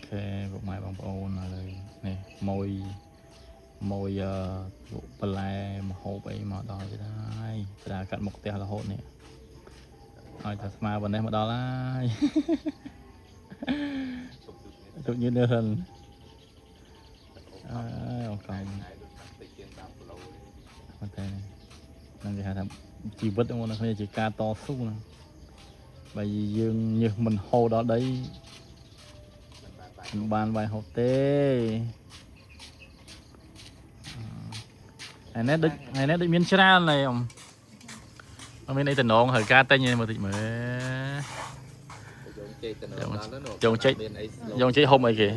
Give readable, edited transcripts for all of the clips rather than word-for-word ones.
ខេពុកម៉ែបងប្អូនឥឡូវនេះមួយមួយអឺលក់បន្លែមហូបអីមកដល់ទៀតហើយត្រាកាត់មុខផ្ទះរហូតនេះឲ្យតែស្មើប៉ុណ្ណេះមកដល់ហើយទុកញឿននេះសិនអើយអូខេ តិចជាង10គីឡូ ប៉ុន្តែនឹងគេហៅថាជីវិតរបស់អ្នកគ្នាជាការតស៊ូណាបើយើងញើសមិនហូរដល់ដី មិនបានបាយ មិនបានបាយហូបទេអឺថ្ងៃនេះដូចថ្ងៃនេះដូចមានច្រើនហើយអ៊ំអត់មានអីតំណងត្រូវការទិញទេមើលតិចមើល យើងចេកទៅដល់នោះមានអី យកចេកហុំអីគេ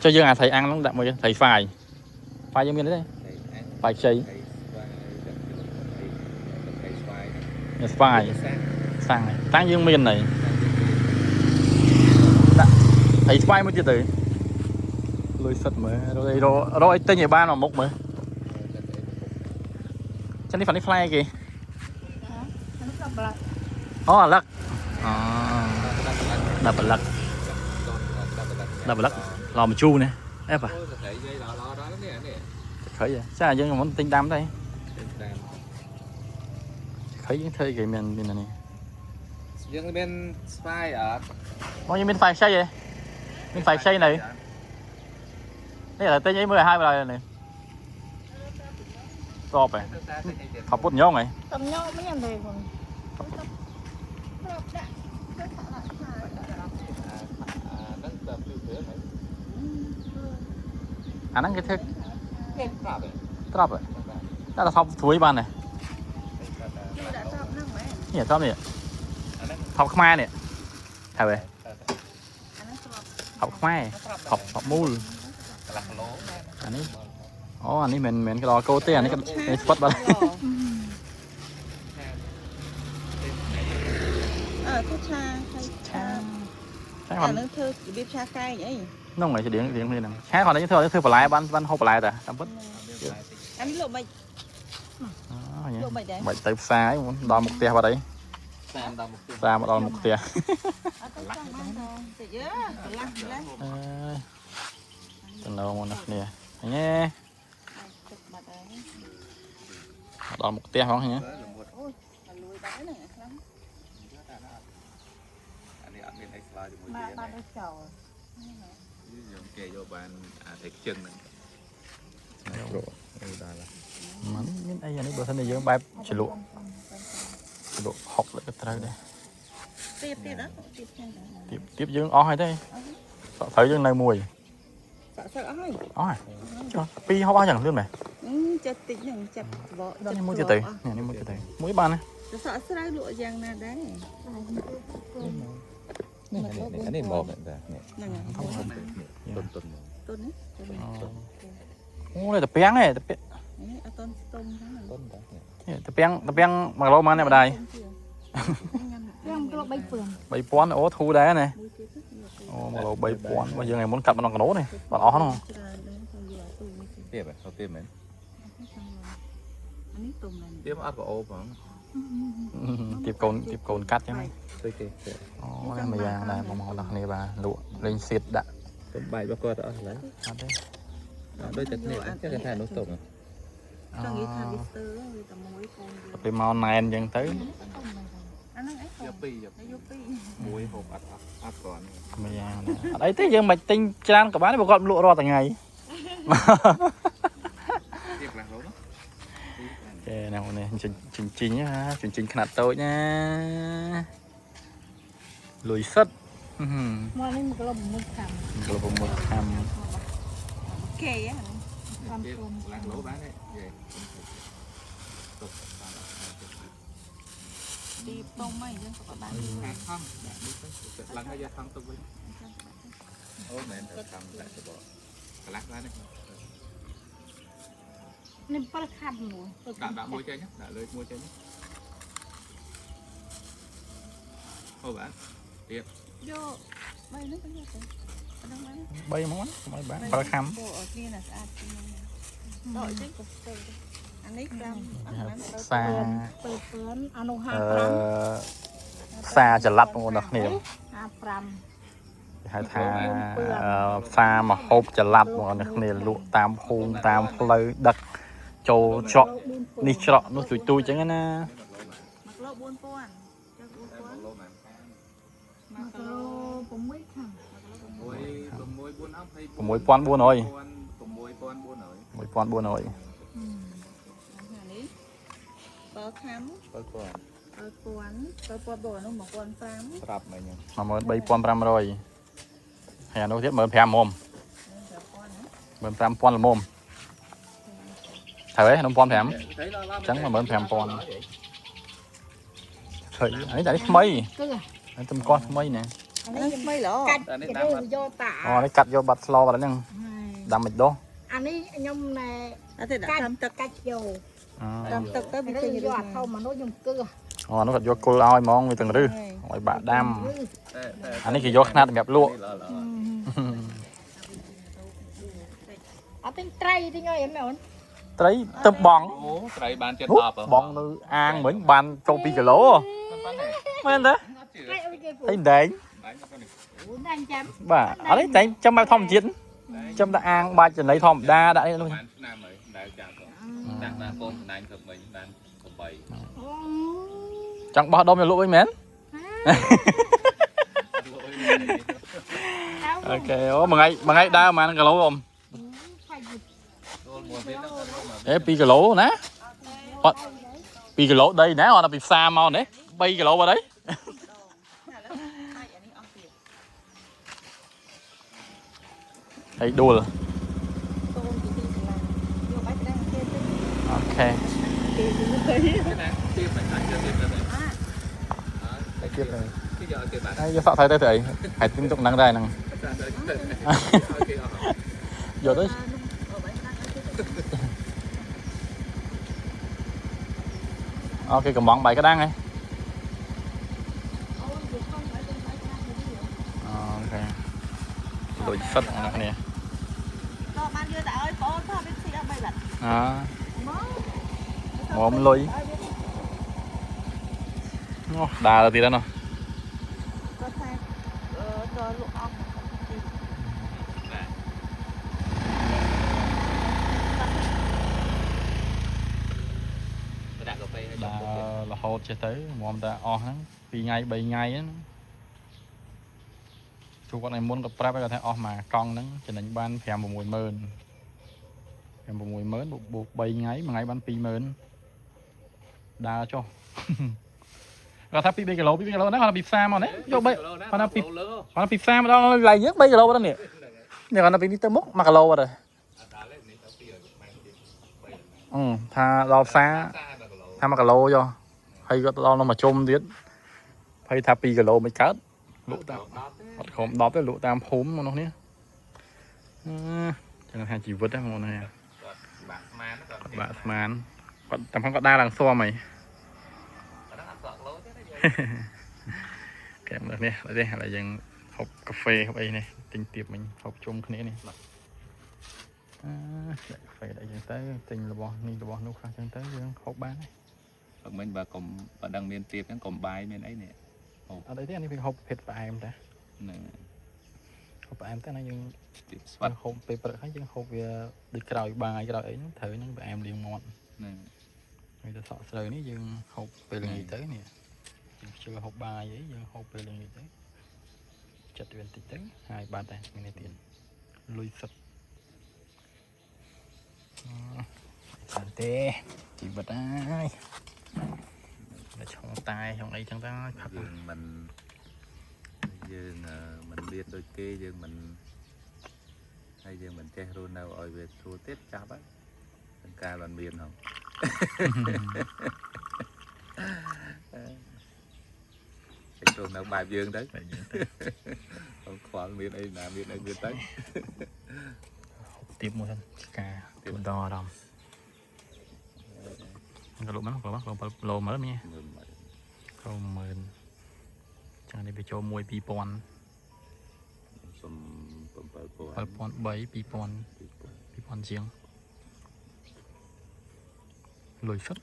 ចុះយើងអាថៃអាំងហ្នឹងដាក់មួយថៃហ្វាយហ្វាយយើងមានទេហ្វាយខ្ចី ថៃស្វាយដាក់អីថៃស្វាយ មានស្វាយសាំងតាំងយើងមានហើយថៃស្វាយមួយទៀតទៅលុយសិតមើលរកអីរករកអីទិញឲ្យបានមកមុខមើលចឹងនេះហ្វានេះផ្លែអីគេ អានោះប្រាប់ អូអាឡឹកអូដាក់ប្រឡឹកដាក់ប្រឡឹកឡមជូរនេះអេបាទ អូស្រីយាយដល់ដល់នេះនេះ ខៃចាយើងមិនទិញដាំទេ តាម ខៃយើងធ្វើអីគេមានមានអានេះ យើងមានស្វាយអត់ មកយើងមានហ្វាយខ្ចីហ៎មានហ្វាយខ្ចីនៅនេះឥឡូវទិញអីមើលឲ្យហើយបណ្ដោយនេះតបហ៎ថប់ពុតញងហ៎ តំញោមានទេបងប្រាប់ដាក់ទៅថាដាក់ឆា ហ្នឹងទៅពីព្រឹកហើយ អាហ្នឹងគេធ្វើ គេប្រាប់ ត្រប់ហ៎តែថប់ត្រួយបានហ៎ ដាក់តបហ្នឹងមែន នេះត្រប់នេះ អាហ្នឹង ថប់ខ្មែរនេះហើយហ៎ អាហ្នឹងស្រប ថប់ខ្មែរថប់ថប់មូល កន្លះគីឡូ អានេះអូអានេះមិនមែនកដល់កោទេអានេះនេះស្ពតបាត់ អឺធ្វើឆាហើយ ឆាឆា អា គាត់ ហ្នឹងធ្វើរបៀបឆាកែងអី នោះឯងស្តៀងស្តៀងគ្នាហ្នឹងឆាគាត់នេះធ្វើធ្វើបន្លែបានបានហូបបន្លែតាតាមពិត អានេះលក់មិន អូ លក់មិនដែរ បាច់ទៅផ្សារអីដល់មុខផ្ទះបាត់អី តាមដល់មុខផ្ទះ ផ្សារមកដល់មុខផ្ទះ អត់ទៅចង់បានតតិចយើកន្លះកន្លះ អើយតំណងមកនេះគ្នាញ៉េ ទឹកបាត់ហើយ ដល់មុខផ្ទះហ្មងញ៉េ ល្មុត អូយលួយបាត់ហ្នឹងខ្លាំង អានេះអត់មានអីស្លាជាមួយ បា គេ ត់បាត់ទៅចោល យើងគេយកបានអាតែខ្ជិងហ្នឹងអឺដល់ มันមានអីអានេះបើសិនជាយើងបែបជ្រលក់ជ្រលក់ហុកលើក៏ត្រូវដែរ ទៀតទៀតអត់ទៀតចឹង ទៀបទៀបយើងអស់ហើយទេសក់ស្រូវយើងនៅមួយ សក់សឹកអស់ហើយ អស់ហើយចុះពីរហូបអស់យ៉ាងលឿនមែន ចិត្តតិចហ្នឹងចាប់បក នេះមួយទៀតទៅនេះមួយទៀតទៅមួយបានណា សក់ស្រូវលក់យ៉ាងណាដែរ នេះនេះនេះមកតែនេះ ហ្នឹង តុនតុនមក ទុននេះ អូនេះតាពាំងឯងតាពាំង នេះអត់ទុនស្ទុំហ្នឹង តុនតា នេះតាពាំងតាពាំង1គីឡូប៉ុន្មានអ្នកម្ដាយ ខ្ញុំគីឡូ3ពឿន 3000អូធូរដែរណា មួយទៀត អូ1គីឡូ3000របស់យើងថ្ងៃមុនកាត់ម្ដងគីឡូនេះបាត់អស់ហ្នឹង ច្រើនដែរខ្ញុំយកអាទូមួយទៀត ទៀតហ៎ទៀតមែន អានេះទុំដែរ ទៀតអត់ប្អូបហ្មង ទៀបកូនទៀបកូនកាត់ចឹងណា ដូចគេ អូនេះមួយយ៉ាងដែរបងប្អូនទាំងគ្នាបាទលក់លេងសៀតដាក់ ទុំបាយរបស់គាត់អស់ហើយ អត់ទេ អត់ដូចតែនេះគេថានោះទុំ ចង់និយាយថាវាស្ទើរវាតែមួយកូនយើង ពេលមកណែនចឹងទៅ អាហ្នឹងអីកូន យកពីរយក យកពីរ មួយហូបអត់អត់អត់គ្រាន់ មួយយ៉ាងដែរអត់អីទេយើងមិនទិញច្រើនក៏បានដែរព្រោះគាត់លក់រាល់ថ្ងៃ ទៀតកន្លះឡូណា គេណានេះចិញ្ចិញ្ណាចិញ្ចិញ្ខ្នាតតូចណាលុយសិត មកនេះ1គីឡូ6ខាំ គីឡូ6ខាំ គេហ្នឹង ខាំ ទៀត ព្រំ កន្លះឡូបានទេយេទុកបាន ទីទុំអីយើងក៏បាន ខាខំដាក់នេះទៅឡើងហើយយកខំទុកវិញអូមែនទៅខំដាក់ទៅបកកន្លះបានទេ នេះ7ខាំមួយ ដាក់ដាក់មួយចេញដាក់លើមួយចេញអូបាន យកបីហ្នឹងទៅយកទៅប៉ុណ្ណឹងបាន 3ហ្មងកុំឲ្យបាន7ខាំ ពោអត់មានអាស្អាតជាងហ្នឹងដកចេញក៏ស្ទើរអានេះ5អត់បានទៅ ផ្សារ 7ពឿនអានោះ អឺ 55 ផ្សារចល័តបងប្អូនទាំងគ្នា 55 គេហៅថាផ្សារមហូបចល័តបងប្អូនអ្នកគ្នាលក់តាមភូមិតាមផ្លូវដឹកចូលច្រកនេះច្រកនោះទូចទូចអញ្ចឹងណា 1គីឡូ4000ចុះ4000 ឡូម៉ានខាង 1គីឡូ6ខាំ 6 6 4អស់ 6400 6400 1400 អានេះ7ខាំ 7000 7000 7000បើនោះ1500 ប្រាប់មកខ្ញុំ 13500ហើយអានោះទៀត15000មុំ15000ល្មមត្រូវទេ1500 ចឹ ចឹង15000 ឃើញអានេះតែនេះថ្មី គឺ អានេះទំកោះថ្មីណា អានេះ នេះថ្មីល្អ កាច់ទៅយកតា អូនេះកាត់យកបាត់ស្លបាត់ហ្នឹងដាំមិនដោះ អានេះខ្ញុំណែ អត់ទេដាក់តាមទឹក កាច់យក តាមទឹកទៅវា វា ចេញ យកអាធំអានោះខ្ញុំគឺ អូអានោះគាត់យកគល់ឲ្យហ្មងវាទាំងរឹសឲ្យបាក់ដាំអានេះគេយកខ្នាតសម្រាប់លក់ អត់ទិញត្រីទិញអីមែនអូន ត្រីទៅបង អូត្រីបានចិត្ត អូ 10 បងនៅអាងមិញបានចូល2គីឡូមែនទេ ត្រីអីគេពូ តែដែង អូនចាំ បាទអត់ទេតែចាំបែបធម្មជាតិចាំតែអាងបាច់ចំណីធម្មតាដាក់នេះនោះ បានឆ្នាំហើយដែលចាប់ដាក់បានកូនសំណាញ់ព្រឹកមិញបាន8 អូ ចង់បោះដុំយកលក់វិញមែនអូខេអូមួយថ្ងៃមួយថ្ងៃដើរប្រហែលគីឡូអ៊ំអេ2គីឡូណាអត់2គីឡូដីណាអត់ដល់ពីផ្សារមកនេះ3គីឡូបាត់ហើយ ឥឡូវហើយអានេះអស់ទៀត ហើយដួល កូនពីទីកន្លងយកបាយក្តាំងគេទៅ អូខេ គេទៅ ណាទៀបមិនអាចទៀបទៅ តែទៀតហើយ គេយកគេបាន ហើយយកសក់ថៃទៅទៅអីហើយទិញទុកហ្នឹងដែរហ្នឹង គេអស់ យកទៅ បាយក្តាំងគេទៅ អូគេកំងបាយក្តាំងហ៎ អូនវាខំបាយបាយក្តាំងទៅ អូខេដូចសិតអ្នកនេះ ក៏បានយកតែឲ្យបងថាវាស៊ីអស់3បាត់ អើ មក ងំលុយអូដើរទៅទៀតហ្នឹង គាត់ថាអឺតលក់អស់ ដាក់កាហ្វេឲ្យ ដើររហូតចេះទៅងំតែអស់ហ្នឹង2ថ្ងៃ3ថ្ងៃហ្នឹងជួគាត់នៅមុនក៏ប្រាប់គាត់ថាអស់មកកង់ហ្នឹងចំណេញបាន5 6ម៉ឺន5 6ម៉ឺនបូកបូក3ថ្ងៃមួយថ្ងៃបាន2ម៉ឺនដើរចុះ គាត់ថា2 3គីឡូ2 3គីឡូហ្នឹងគាត់ពីផ្សារមកណាយក3គាត់ថាពីគាត់ថាពីផ្សារមកដល់ឡៃយើង3គីឡូហ្នឹងនេះនេះគាត់ថាពីនេះទៅមុខ1គីឡូអត់ហើយអឺថាដល់ផ្សារថា1គីឡូចុះហើយគាត់ទៅដល់នៅមួយជុំទៀតហើយថា2គីឡូមិនកើតលក់តាមអត់ក្រុម10ទេលក់តាមភូមិមកនោះនេះអឺចឹងថាជីវិតហ្នឹងមកនេះ បាក់ស្មាន គាត់បាក់ស្មានគាត់តាមផងគាត់ដើរឡើងស៊ាំហី អត់សក់លោទេ កែមើលនេះឥឡូវនេះឥឡូវយើងហូបកាហ្វេហូបអីនេះទិញទៀបមិញហូបជុំគ្នានេះអឺដាក់កាហ្វេដាក់យើងទៅទិញរបស់នេះរបស់នោះខ្លះចឹងទៅយើងហូបបានហើយ ព្រឹកមិញបើកុំបើដឹងមានទៀបហ្នឹងកុំបាយមានអីនេះ អត់អីទេអានេះវាហូបភេទផ្អែមតា ហ្នឹង ហូបផ្អែមតែណាយើង ទៀបស្វិត ហូបពេលព្រឹកហើយយើងហូបវាដូចក្រោយបាយក្រោយអីហ្នឹងត្រូវហ្នឹងផ្អែមលាងមាត់ ហ្នឹង ហើយទៅសក់ស្រូវនេះយើងហូបពេលល្ងាចទៅនេះយើងខ្ជិលហូបបាយអីយើងហូបពេលល្ងាចទៅចិត្តវាបន្តិចទៅហើយបាត់ដែរមាននេះទៀតលុយសិតអឺទេជីវិតហើយតែឆុងតែឆុងអីចឹងទៅផឹក យើងមិនយើងមិនមានដូចគេយើងមិនហើយយើងមិនចេះរស់នៅឲ្យវាស្រួលទៀតចាប់ហើយទាំងកាលបានមានហង តែចូលនៅបែបយើងទៅ បែបយើងទៅ អត់ខ្វល់មានអីណាមានអីមានទៅ ហូបទៀបមួយសិនឆ្កាទៀបបន្តអារម្មណ៍ក៏លុបមកក៏មកក៏លោមើលមាន មើលមក ក៏មើលចឹងនេះវាចូល1 2000 សុំ7000 7003 2000 2000ជាងលុយសុទ្ធ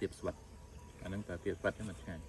ទៀបស្វិតអាហ្នឹងតើទៀបស្វិតហ្នឹងมันឆ្ងាញ់